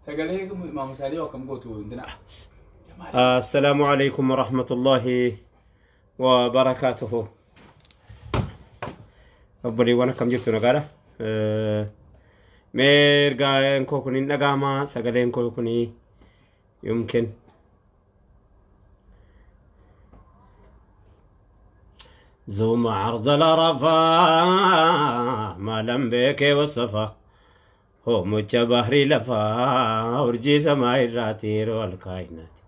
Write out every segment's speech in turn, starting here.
Sagalee Maamusaalii akkam gootu intina. السلام عليكم ورحمة الله وبركاته. Obboleewwan, akkam jirtu? Nagaadha. Mee ergaan koo kun hin dhaga'ama? Sagaleen koo kun yumkin زوم عرض العرفة ما لم بك والصفا هو مجا بحري لفا urjii samaa irraati yeroo alkaayinaati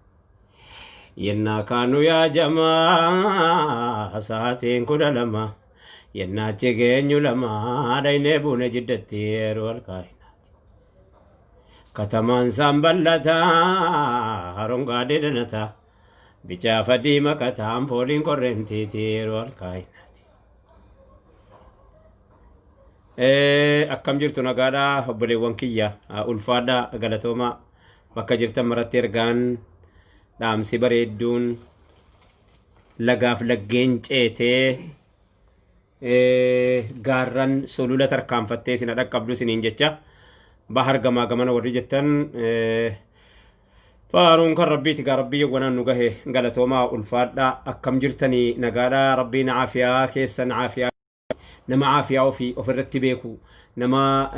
yennaa kaanu yaa jamaa sa'aatiin 12 yennaa achi geenyu 2 dhaynee buune Jiddatti yeroo alkaayinaati katamaan isaan bal'ataa, harongaadee danataa, bicaa fadii maqataan pooliin korrentiiti yeroo alkaayinaati. Akkam jirtu? Nagaadha obboleewwan kiyya? Ulfaadha, galatooma. Bakka jirtan maratti ergaan dhaamsi bareedduun lagaaf laggeen ceetee, gaarran sulula tarkaanfattee isin dhaqqabdu isiniin jecha. Bahar gamaa gamana warri jettan, faaruun kan Rabbiiti gaa. Rabbii yawwanaan nu gahe galatoomaa, ulfaadha. Akkam jirtanii? Nagaadha? Rabbiin caafiyaa keessan, caafiyaa nama caafiyaa ofii ofirratti beeku, nama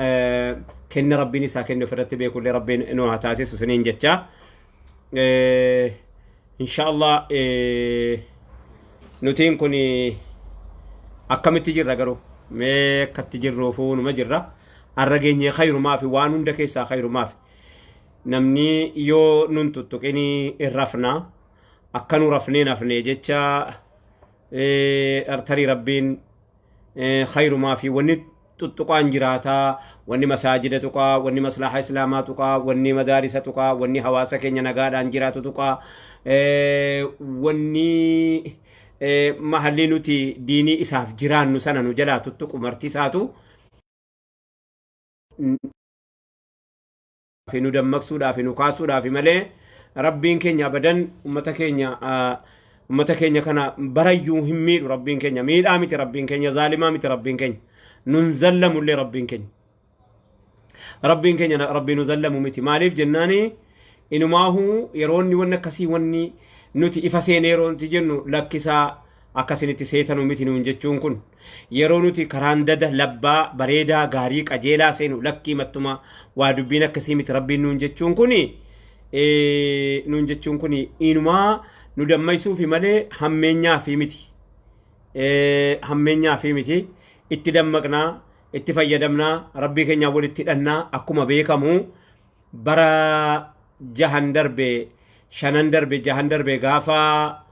kenna Rabbiin isaa kenne ofirratti beeku illee Rabbiin nu haa taasisu isiniin jecha. Insha Allah, nutiin kun akkamitti jirra garuu? Mee akkatti jirruufuu numa jirra. Arra geenyee khayrumaa fi waan hunda keessaa khayrumaa fi namni yoo nun tuttuqinii hin rafna. Akka nu rafnee nafne jecha tarii Rabbiin khayrumaa fi wanni tuttuqaan jiraataa, wanni masaajida tuqaa, wanni maslaha Islaamaa tuqaa, wanni madaarisa tuqaa, wanni hawaasa keenya nagaadhaan jiraatu tuqaa, wanni mahalli nuti diinii isaaf jiraannu sana nu jalaa tuttuqu marti isaatu fi nu dammaqsuudhaaf nu kaasuudhaaf malee, Rabbiin keenya abadan ummata keenya kana barayyuu hin miidhu. Rabbiin keenya miidhaa miti, Rabbiin keenya zaalimaa miti, Rabbiin keenya nun zallamullee. Rabbiin keenya Rabbii nu zallamu miti. Maaliif jennaani, inumaahu yeroo inni wanni akkasii, wanni nuti ifa seenee yeroo nuti jennu, lakkisaa, akkasinitti seetanu miti nuun jechuun kun, yeroo nuti karaan dada labbaa bareedaa gaarii qajeelaa seenu, lakkii, mattuma waa dubbiin akkasii miti Rabbiin nuun jechuun kun inumaa nu dammaysuufi malee hammeenyaafi miti. Hammeenyaafi miti. Itti dammaqnaa, itti fayyadamnaa, Rabbii keenyaa walitti hidhannaa. Akkuma beekamu bara jahan darbe, shanan darbe, jahan darbe, gaafa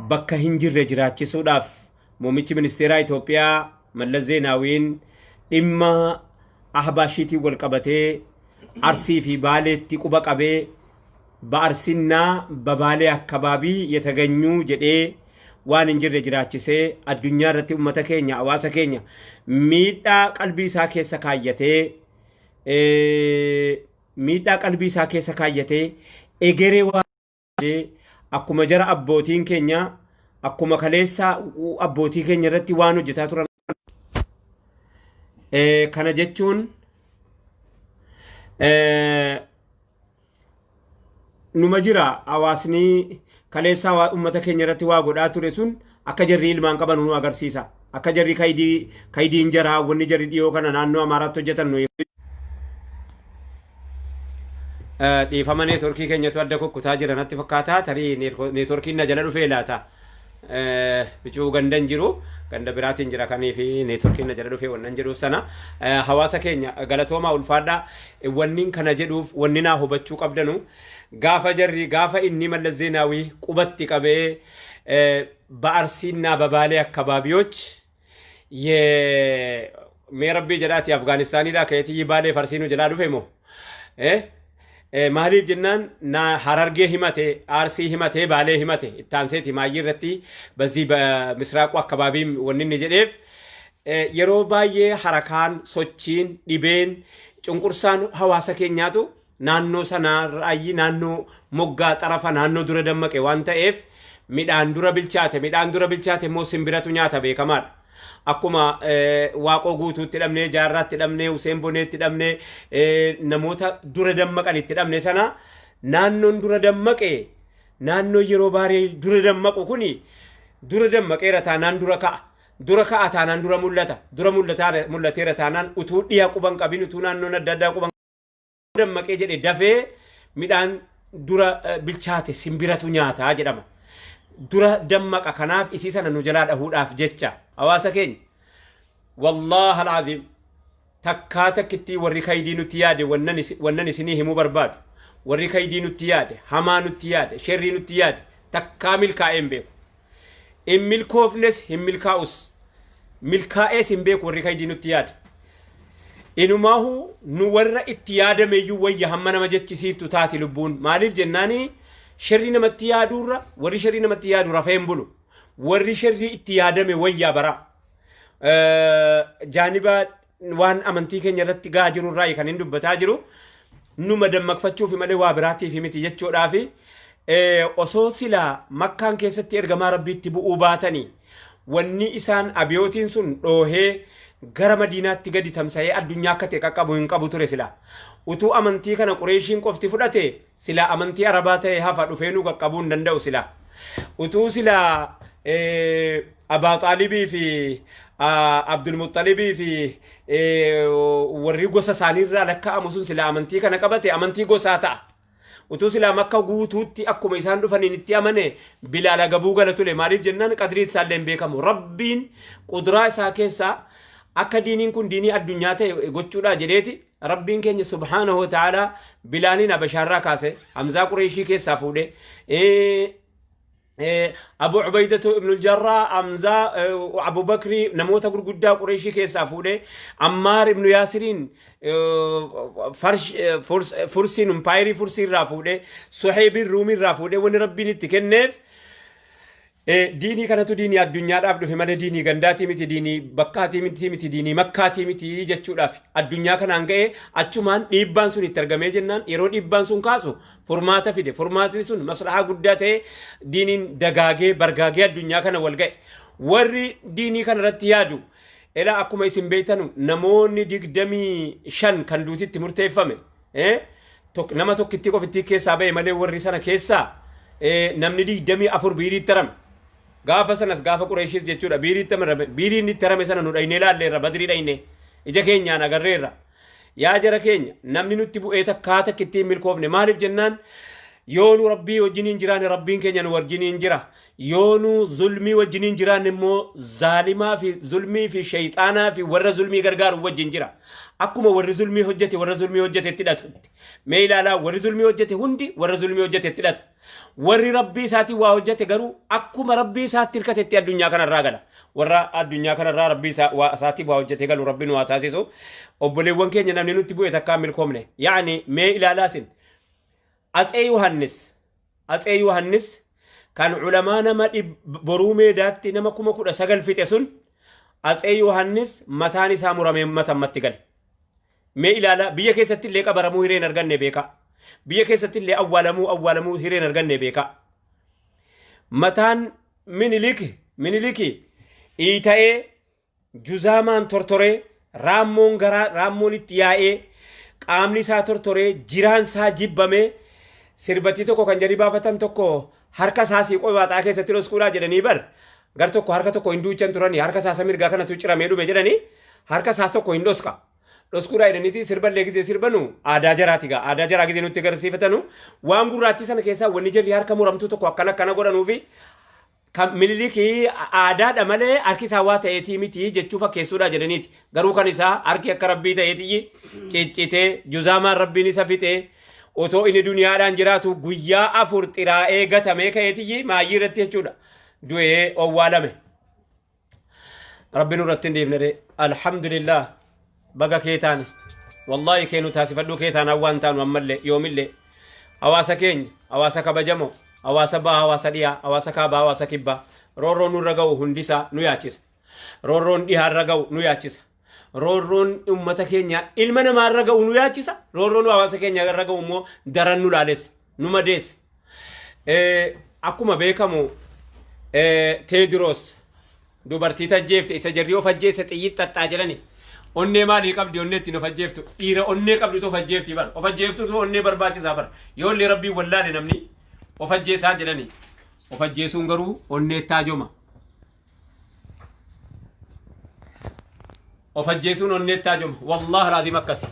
bakka hin jirre jiraachisuudhaaf muummichi ministeeraa Itoophiyaa Mallas Zeenaawiin dhimma Ahbaashiitiin wal qabatee Arsii fi Baaleetti quba qabee, በአርሲና በባሌ አካባቢ የተገኙ jedhee waan hin jirre jiraachisee, addunyaa irratti ummata keenya, hawaasa keenya miidhaa qalbii isaa keessa kaayyatee, miidhaa qalbii isaa keessa kaayyatee, egeree waa akkuma jara abbootiin keenya, akkuma kaleessa abbootii keenya irratti waan hojjetaa turan. Kana jechuun numa jira. Hawaasni kaleessa ummata keenya irratti waa godhaa ture sun akka jarri ilmaan qaban nu agarsiisa. Akka jarri kaydii kaydiin jaraa, wanni jarri dhiyoo kana naannoo Amaaraatti hojjetan nu dhiifama, neetworkii keenyatu adda kukkutaa jira natti fakkaata. Tarii neetworkiin na jala dhufee laata? Bicuu gandan jiru, ganda biraatiin jira kanii fi neetworkiin na jala dhufee wannan jedhuuf sana. Hawaasa keenya, galatoomaa, ulfaadhaa. Wanni kana jedhuuf, wanni naa hubachuu qabdanu, gaafa jarri, gaafa inni Mallas Zeenaawii qubatti qabee በአርሲና በባሌ አካባቢዎች mee Rabbii jedhaati, Afgaanistaanidha ka'eetii Baalee Farsiinuu jalaa dhufe moo? Maaliif jennaan, na Harargee himate, Arsii himate, Baalee himate, ittaanseeti maayyii irratti በዚህ በምስራቁ አካባቢ wanni inni jedheef, yeroo baay'ee harakaan sochiin dhibeen cunqursaan hawaasa keenyaatu naannoo sanaa raayyi naannoo moggaa xarafa naannoo dura dammaqe waan ta'eef, midhaan dura bilchaate, midhaan dura bilchaate immoo simbiratu nyaata, beekamaadha. Akkuma Waaqoo Guutuutti dhabnee, Jaarraatti dhabnee, Huseen Boneetti dhabnee, namoota dura dammaqan itti dhabne sana, naannoon dura dammaqe, naannoo yeroo baaree dura dammaqu kuni dura dammaqeera taanaan dura ka'a. Dura ka'a taanaan dura mul'ata. Dura mul'ateera taanaan utuu dhiya quban qabin, utuu naannoon adda addaa quban dammaqee jedhe dafee midhaan dura bilchaate simbiratu nyaataa jedhama. Dura dammaqa, kanaaf isii sana nu jalaa dhahuudhaaf jecha hawaasa keenya. Wallahi alazim, takkaa takkittii warri kaydii nutti yaade, wannan isinii himuu barbaadu, warri kaydii nutti yaade, hamaa nutti yaade, sherrii nutti yaade takkaa milkaa'ee hin beeku. Hin milkoofnes, hin milkaa'us, milkaa'ees hin beeku warri kaydii nutti yaade. Inumaahu nu warra itti yaadameyyuu wayya hamma nama jechisiiftu taati lubbuun. Maaliif jennaani, sherrii namatti yaaduurra warri sherrii namatti yaadu rafee hin bulu. Warri sherrii itti yaadame wayyaa bara. Jaaniba waan amantii keenya irratti gahaa jiru irraa kan hin dubbataa jiru, numa dammaqfachuuf malee waa biraatiif miti jechuudhaafi. Osoo silaa Makkaan keessatti ergamaa Rabbiitti bu'uu baatanii, wanni isaan abiyootiin sun dhoohee gara Madiinaatti gadi tamsa'ee addunyaa akka ta'e qaqqabu hin qabu ture silaa. Utuu amantii kana Qureeshiin qofti fudhate, silaa amantii Arabaa ta'e hafa, dhufee nu qaqqabuu hin danda'u silaa. Utuu silaa Abaa Xaalibii fi Abdulmuxxalibii fi warri gosa isaaniirraa lakkaa'amu sun silaa amantii kana qabate, amantii gosaa ta'a. Utuu silaa Makka guutuutti akkuma isaan dhufaniin itti amane, Bilaal agabuu gala ture. Maaliif jennaan, qadriin isaallee hin beekamu. Rabbiin quduraa isaa keessaa akka diiniin kun diinii addunyaa ta'e gochuudha jedheeti Rabbiin keenya subhaanahu wa ta'aalaa Bilaaliin Habashaarraa kaase, Hamzaa Qureeshii keessaa fuudhe, Abu Ubaydatu ibn Jarraa, Hamzaa, Abu Bakrii, namoota gurguddaa Qureeshii keessaa fuudhe, Ammaar ibn Yaasiriin Fursiin impaayirii Fursii irraa fuudhe, Suheebiin Ruumii irraa fuudhe. Wanni Rabbiin itti kenneef diinii kanatu diinii addunyaadhaaf dhufe malee diinii gandaatii miti, diinii bakkaatii miti, diinii Makkaatii miti jechuudhaaf addunyaa kanaan ga'ee. Achumaan dhiibbaan sun itti argamee jennaan, yeroo dhiibbaan sun kaasu furmaata fide. Furmaatni sun maslahaa guddaa ta'e, diiniin dagaagee bargaagee addunyaa kana wal ga'e. Warri diinii kana irratti yaadu, elaa akkuma isin beektanu, namoonni 25 kan duutitti murteeffame nama tokkitti qofitti keessaa ba'e malee, warri sana keessaa namni 24 biiriitti tarame. Gaafa sanas, gaafa Qureeshis jechuudha, biiriitti tarame. Biiriin itti tarame sana nu dhaynee laalleerra, Badrii dhayne, ija keenyaan agarreerra. Yaa jara keenya, namni nutti bu'ee takkaa takkitti hin milkoofne. Maaliif jennaan, yoo nu Rabbii wajjiniin jiraanne, Rabbiin keenya nu wajjiniin jira. Yoo nu zulmii wajjiniin jiraanne immoo, zaalimaa fi zulmii fi shayxaanaa fi warra zulmii gargaaru wajjin jira. Akkuma warri zulmii hojjete warra zulmii hojjete itti hidhatu. Mee ilaalaa, warri zulmii hojjete hundi warra zulmii hojjete itti hidhata. Warri Rabbii isaatiin waa hojjete garuu akkuma Rabbii isaatti hirkatetti addunyaa kanarraa gala. Warra addunyaa kanarraa Rabbii isaatiin waa hojjete galu Rabbi nu haa taasisu. Obboleewwan keenya, namni nutti bu'e takkaan milkoomne. Yaani mee ilaalaa isin. Atsee Yohannis kan ulamaa nama Boruu Meedaatti nama 19,000 fixe sun, Atsee Yohannis mataan isaa muramee matammatti gale. Mee ilaalaa, biyya keessatti illee qabaramuu hireen arganne beekaa. Biyya keessatti illee awwaalamuu hireen arganne beekaa. Mataan Miniliki iita'ee, juzaamaan tortoree, raammoon garaa raammoon itti yaa'ee, qaamni isaa tortoree, jiraan isaa jibbamee, sirbattii tokko kan jarri baafatan tokko harka isaa siiqoo baaxaa keessatti dhoskuudhaa jedhanii bar, gar tokko harka tokko hin duuchan turanii, harka isaa isa mirgaa kanatu ciramee dhume jedhanii, harka isaa tokko hin dhoska. Dhoskuudhaa jedhaniiti sirballee gizee sirbanu, aadaa jaraati gaa, aadaa jaraa gizee nutti agarsiifatanu, waan gurraattii sana keessaa wanni jarri harka muramtuu tokko akkana akkana godhanuu fi kan Minilikii aadaadha malee harki isaa waa ta'eetii miti jechuu fakkeessuudha jedhaniiti. Garuu kan isaa harki akka Rabbii ta'eetii ciccitee, juzaamaan Rabbiin isa fixee, otoo inni duniyaadhaan jiraatu guyyaa 4 xiraa'ee gatamee ka'eetii maayyii irratti jechuudha. Du'ee owwaalame. Rabbi nurratti hin dhiifne ree. Alhamdulillah, baga kee taane. Wallaahi kee nu taasifadhuu, kee taanaan waan taanu ammallee yoomillee. Hawaasa keenya, hawaasa kabajamoo, hawaasa bahaa, hawaasa dhiyaa, hawaasa kaabaa, hawaasa kibbaa, roorroon nurra ga'u hundisaa nu yaachisa. Roorroon dhihaarra ga'u nu yaachisa. Roorroon uummata keenya ilma namaarra ga'u nu yaachisa. Roorroon hawaasa keenya irra ga'u immoo daran nu laalessa, nu madeessa. Akkuma beekamu Teediroos Dubartii tajjeefte isa jarri of ajjeese xiyyiit xaxxaa jedhani. Onnee maalii qabdi onnee ittiin of ajjeeftu? Dhiira onnee qabdutu of ajjeefti bara. Of ajjeeftutu onnee barbaachisaa bara. Yoo illee rabbiin wallaale namni of ajjeesaa jedhani. Of ajjeesuun garuu onnee taajoma. Of ajjeesuun onnee taajoma. Wallaahi raadiim akkasi.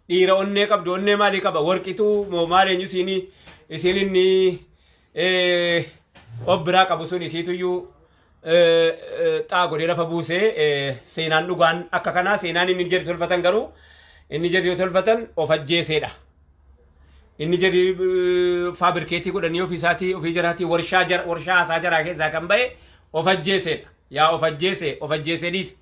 Dhiira onnee qabdu onnee maalii qaba? Warqituu moo maal eenyu isiinii isiin inni of biraa qabu sun isiituyyuu xaa godhee lafa buusee seenaan dhugaan akka kanaa seenaan inni jedhi tolfatan garuu inni jedhi tolfatan of ajjeeseedha. Inni jedhi faabirikeetii godhanii ofii isaatii ofii jaraatii warshaa jara warshaa haasaa jaraa keessaa kan ba'e of ajjeeseedha. Yaa of ajjeese of ajjeesee dhiise.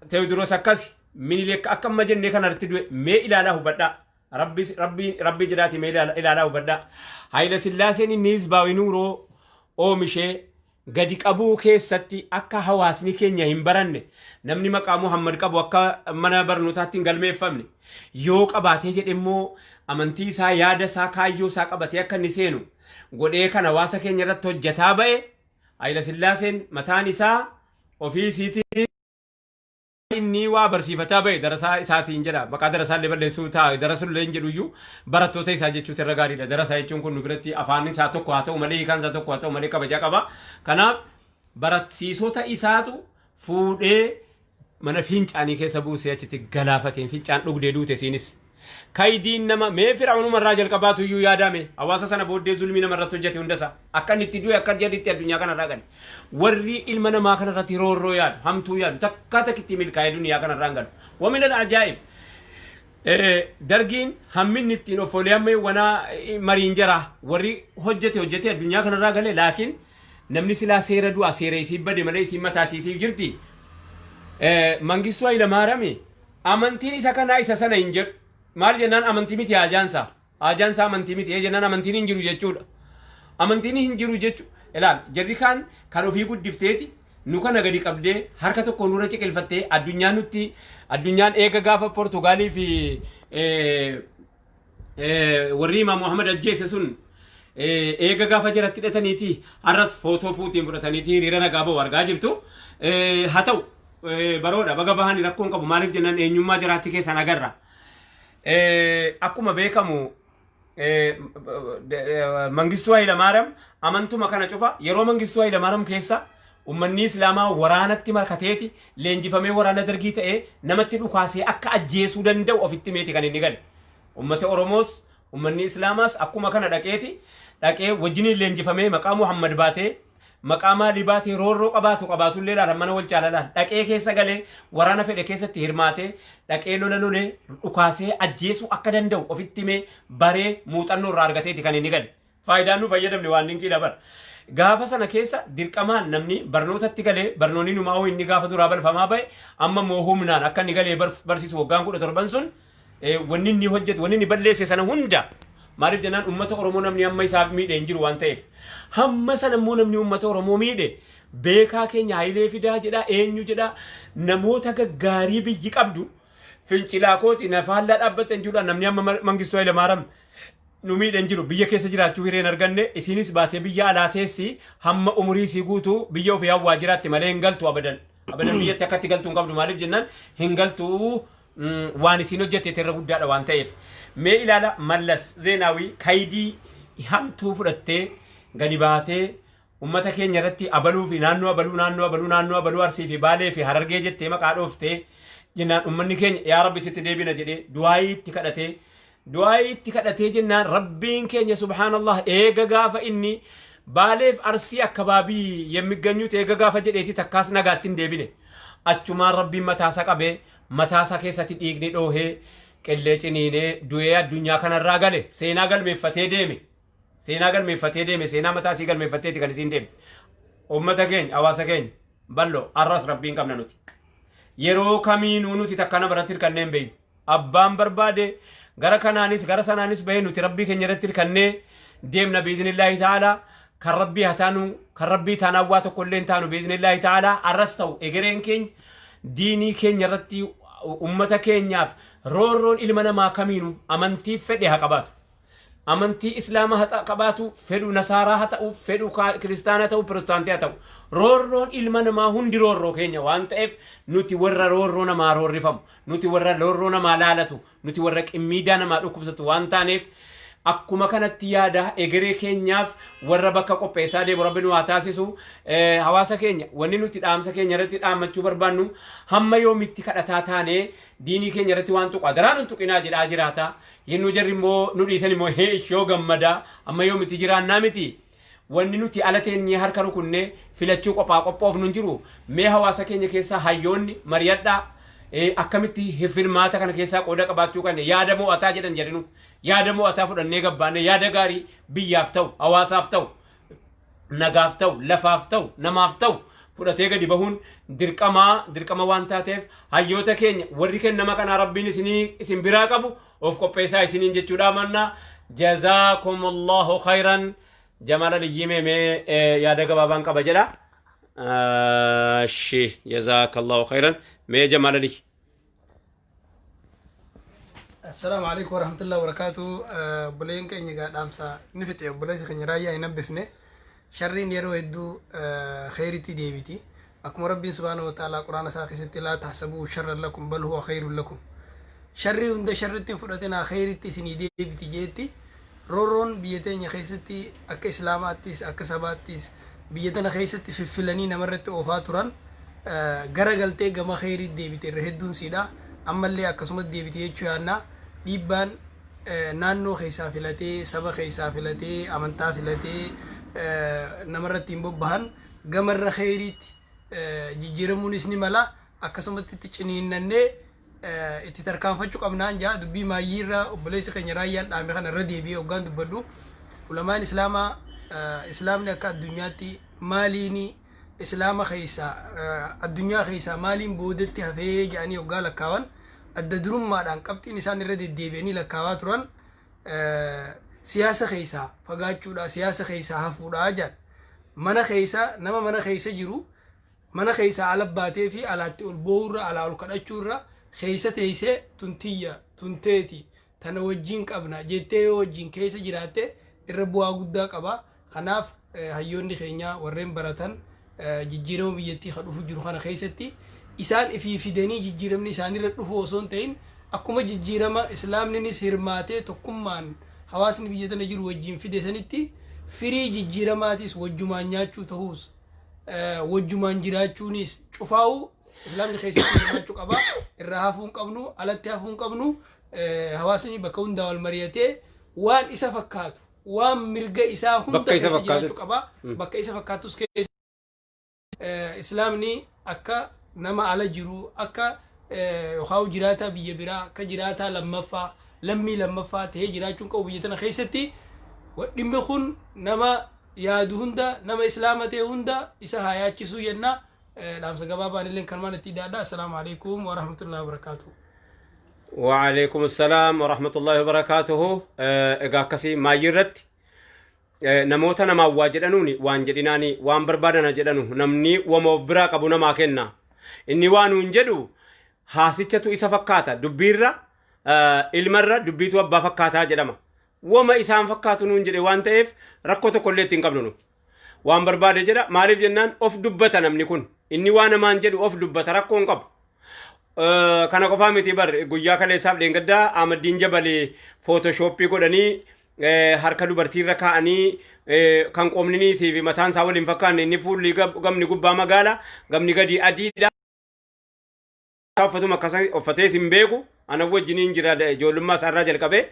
Teewodiroos akkasi Minilik akka amma jennee kanarratti du'e mee ilaalaa hubadhaa. Rabbi rabbi rabbi jedhaati mee ilaalaa hubadhaa. Hayila Sillaaseen inni hizbaawi nuuroo oomishee gadi qabuu keessatti akka hawaasni keenya hin baranne namni maqaa Muhammad qabu akka mana barnootaatti hin galmeeffamne yoo qabaatee jedhe immoo amantii isaa yaada isaa kaayyoo isaa qabatee akka inni seenu godhee kan hawaasa keenya irratti hojjetaa ba'e Hayila Sillaaseen mataan isaa ofii isiitii inni waa barsiifataa ba'e darasaa isaatiin jedha maqaa darasaa illee balleessuu ta'a darasaa illee hin jedhu iyyuu barattoota isaa jechuutu irra gaariidha darasaa jechuun kun nu biratti afaan isaa tokko haa ta'u malee hiikaan isaa tokko haa ta'u malee kabajaa qaba kanaaf barsiisota isaatu fuudhee mana fincaanii keessa buusee achitti galaafateen fincaan dhugdee duute isiinis. Kaydiin nama mee fir'aunuma irraa jalqabaatu iyyuu yaadame hawaasa sana booddee zulmii nama irratti hojjete hundasaa akka inni itti du'e akka jarri itti addunyaa kanarraa gale warri ilma namaa kanarratti roorroo yaadu hamtuu yaadu takkaa takkitti milkaa'ee duniyaa kanarraa hin galu waminan ajaa'ib dargiin hamminni ittiin of oolee amma wanaa mariin jara warri hojjete hojjete addunyaa kanarraa gale laakiin namni silaa seera du'a seera isii bade malee isiin mataa isiitiif jirti Mangistuu Hayilamaarami amantiin isa kanaa isa sana hin jedhu. Maal jennaan amantii miti haajaansaa. Haajaansaa amantii miti. Ee jennaan amantiin hin jiru jechuudha. Amantiin hin jiru jechu. Ilaal jarri kaan kan ofii guddifteeti nu kana gadi qabdee harka tokko nurra ciqilfattee addunyaan nutti addunyaan eega gaafa Portugaalii fi warri Imaam Muhammad ajjeese sun eega gaafa jaratti hidhataniiti har'as footoo Puutiin fudhataniiti hiriira nagaa ba'u argaa jirtu. Haa ta'u baroodha baga bahanii rakkoon qabu maaliif jennaan eenyummaa jaraatti keessan agarra. Akkuma beekamu Mangistuu Hayilamaariyaam amantuma kana cufa yeroo Mangistuu Hayilamaariyaam keessa ummanni Islaamaa waraanatti markateeti leenjifamee waraana dargii ta'ee namatti dhukaasee akka ajjeesuu danda'u ofitti meeti kan inni gale. Ummata Oromoos ummanni Islaamaas akkuma kana dhaqeeti dhaqee wajjiniin leenjifamee maqaa Muhammad baatee maqaa maalii baatee roorroo qabaatu qabaatullee laala mana wal caalala dhaqee keessa galee waraana fedhe keessatti hirmaatee dhaqee lola lolee dhukaasee ajjeesuu akka danda'u ofitti himee baree muuxannoo irraa argateeti kan inni gale. Faayidaan nu fayyadamne waan dinqiidha bara. Gaafa sana keessa dirqamaan namni barnootatti galee barnoonni numaa inni gaafa duraa balfamaa ba'e amma immoo humnaan akka inni galee barsiisu waggaan 17 sun wanni inni hojjetu wanni inni balleesse sana hunda maaliif jennaan uummata Oromoo namni hamma isaaf miidhe hin jiru waan ta'eef hamma sana immoo namni uummata Oromoo miidhe beekaa keenya Hayilee Fidaa jedha eenyu jedha namoota gaggaarii biyyi qabdu fincilaa kooti na faallaa dhaabbattan jiruudha namni hamma Mangistuu Hayilamaariyaam nu miidhe hin jiru biyya keessa jiraachuu hireen arganne isiinis baatee biyya alaa teessi hamma umurii isii guutuu biyya ofii hawwaa jiraatti malee hin galtu abadan abadan biyyatti akkatti galtuu hin qabdu maaliif jennaan hin galtu waan isiin hojjette irra guddaadha waan ta'eef mee ilaala Mallas Zeenaawii kaydii hamtuu fudhattee gadi baatee ummata keenya irratti abaluu fi naannoo abaluu naannoo abaluu naannoo abaluu Arsii fi Baalee fi Harargee jettee maqaa dhooftee jennaan ummanni keenya yaa Rabbi sitti deebina jedhee du'aayii itti kadhatee du'aayii itti kadhatee jennaan Rabbiin keenya subhaanallah eega gaafa inni Baaleef Arsii akkabaabii yemmiganyuut eega gaafa jedheeti takkaas nagaatti hin deebine achumaan Rabbiin mataasa qabee mataasa keessatti dhiigni dhoohee qillee ciniinee du'ee addunyaa kanarraa gale seenaa galmeeffatee deeme seenaa galmeeffatee deeme seenaa mataa isii galmeeffatteeti kan isiin deemte ummata keenya hawaasa keenya ballo arras Rabbiin qabna nuti yeroo kamiinuu nuti takka nama irratti hirkannee hin beeknu abbaan barbaade gara kanaanis gara sanaanis bahee nuti Rabbii keenya irratti hirkannee deemna biiznillaahi ta'aalaa kan Rabbii haa taanu kan Rabbii taanaan waa tokko illee hin taanu biiznillaahi ta'aalaa arras ta'u egereen keenya diinii keenya irratti ummata keenyaaf roorroon ilma namaa kamiinuu amantii fedhe haa qabaatu. Amantii Islaamaa haa qabaatu, fedhu Nasaaraa haa ta'u, fedhu Kiristaanaa ta'u, Pirotestaantii haa ta'u. Roorroon ilma namaa hundi roorroo keenya waan ta'eef, nuti warra roorroo namaa roorrifamu, nuti warra roorroo namaa laalatu, nuti warra qimmiidaa namaa dhukkubsatu waan taaneef, akkuma kanatti yaada egeree keenyaaf warra bakka qopheessaa deemu Rabbi nu haa taasisu. Hawaasa keenya, wanni nuti dhaamsa keenya irratti dhaammachuu barbaannu, hamma yoomitti kadhataa taanee diinii keenya irratti waan tuqu adaraa nun tuqinaa jedhaa jiraata? Yennuu jarri immoo nu dhiisan immoo heeshoo gammadaa hamma yoomitti jiraannaa miti? Wanni nuti ala teenyee harka rukunnee filachuu qophaa qophoofnu hin jiru. Mee hawaasa keenya keessaa hayyoonni mari'adhaa, akkamitti hirmaata kana keessaa qooda qabaachuu kan yaada mo'ataa jedhan jedhinu, yaada mo'ataa fudhannee gabbaanne, yaada gaarii biyyaaf ta'u, hawaasaaf ta'u, nagaaf ta'u, lafaaf ta'u, namaaf ta'u fudhatee gadi bahuun dirqamaa dirqama waan taateef, hayyoota keenya warri kennama kanaa Rabbiin isinii isin biraa qabu of qopheessaa isiniin jechuudha manna. Jazaakum Allahu khayran. Jamaal Aliyyii meemee yaada gabaabaan qaba jedha. Shi jazaakallahu khayran. Mee Jamaal Aliyyi. Assalaamu alaikum warahmatullahi wabarakatuh. Obboleen keenya egaa dhaamsa ni fixe, obboleessi keenya Raayyaa hin hambifne. Sharriin yeroo hedduu kheyritti deebiti. Akkuma Rabbiin subhaanahu wa ta'aalaa Quraana isaa keessatti laa tahsabuu sharran lakum bal huwa khayrun lakum. Sharrii hunda sharritti hin fudhatinaa, kheyritti isinii deebiti jeetti. Roorroon biyya teenya keessatti akka Islaamaattis akka sabaattis biyya tana keessatti fiffilanii namarratti oofaa turan gara galtee gama kheyriitti deebite irra hedduun siidha. Ammallee akkasumatti deebite jechuu yaanna. Dhiibbaan naannoo keessaa filatee, saba keessaa filatee, amantaa filatee namarratti hin bobbahan gamarra kheyriitti jijjiiramuunis ni mala. Akkasumatti itti ciniinnannee itti tarkaanfachuu qabnaan jaa. Dubbii maayyiirra obboleessi keenya Raayyaan dhaame kana irra deebi'ee hoggaan dubbadhu, ulamaan Islaamaa, Islaamni akka addunyaatti maaliini Islaama keessaa addunyaa keessaa maaliin boodatti hafee jedhanii hoggaa lakkaawan, adda durummaadhaan qabxiin isaan irra deddeebi'anii lakkaawaa turan siyaasa keessaa fagaachuudha, siyaasa keessaa hafuudha jedhan. Mana keessa nama mana keessa jiru mana keessaa ala baatee fi alaatti ol boo'urra, alaa ol kadhachuurra, keessa teessee tuntiyya tunteeti tana wajjiin qabna jettee yoo wajjiin keessa jiraatte irra bu'aa guddaa qaba. Kanaaf hayyoonni keenya warreen baratan jijjiirama biyyattii kan dhufu jiru kana keessatti isaan ifii fidanii jijjiiramni isaanirra dhufu osoo hin ta'in, akkuma jijjiirama Islaamninis hirmaatee tokkummaan hawaasni biyya tana jiru wajjiin fide sanitti, firii jijjiiramaatis wajjumaan nyaachuu ta'uus, wajjumaan jiraachuunis cufaa'u Islaamni keessatti hirmaachuu qaba. Irraa hafuu hin qabnu, alatti hafuu hin qabnu. Hawaasni bakka hundaa wal mari'atee waan isa fakkaatu, waan mirga isaa hunda Bakka isa keessa fakkaatu. jiraachuu qaba. Bakka isa fakkaatus keessa Islaamni akka nama ala jiru, akka yookaan jiraataa biyya biraa, akka jiraataa lammaffaa, lammii lammaffaa ta'ee jiraachuun qabu biyya tana keessatti. Dhimmi kun nama yaadu hunda, nama Islaama ta'e hunda isa haa yaachisuu jenna. Dhaamsa gabaabaan illee kanumaan itti hidhaadha. Assalaamu alaikum warahmatullahi wabarakaatuh. وعليكم السلام ورحمة الله وبركاته. Egaa akkasii maayyii irratti namoota namaan waa jedhanuuni waan jedhinaani waan barbaadana jedhanu, namni wama of biraa qabu namaa kenna. Inni waa nuun jedhu haasichatu isa fakkaata. Dubbiirra ilmarra dubbiitu abbaa fakkaataa jedhama. Wama isaan fakkaatu nuun jedhe waan ta'eef rakkoo tokko illee ittiin qabnu nu. Waan barbaade jedha. Maaliif jennaan of dubbata namni kun. Inni waa namaan jedhu of dubbata, rakkoo hin qabu. Kana qofaa miti bar, guyyaa kaleessaaf dheengaddaa Ahmaddiin Jabalee Photoshop godhanii harka dubartiirra kaa'anii kan qoomninii fi mataan isaa waliin fakkaanne, inni fuulli gamni gubbaa magaala, gamni gadi adiidha. Uffatuma akkasa uffatee hin beeku, ana wajjiniin jira ijoollummaa isaarraa jalqabee,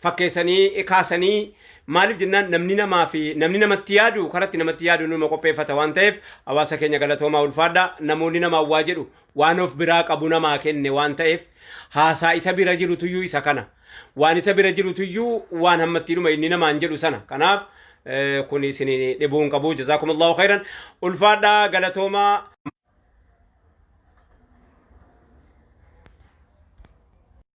fakkeessanii kaasanii. Maaliif jennaan namni namaa fi namni namatti yaadu karatti namatti yaadu numa qopheeffata waan ta'eef, hawaasa keenya galatoomaa, ulfaadha. Namoonni namaa waa jedhu waan of biraa qabu namaa kenne waan ta'eef, haasaa isa bira jirutuyyuu isa kana, waan isa bira jirutuyyuu waan hammattiidhuma inni namaan jedhu sana. Kanaaf kun isin dhibuu hin qabu. Jazaakumullahu khairan, ulfaadha, galatoomaa.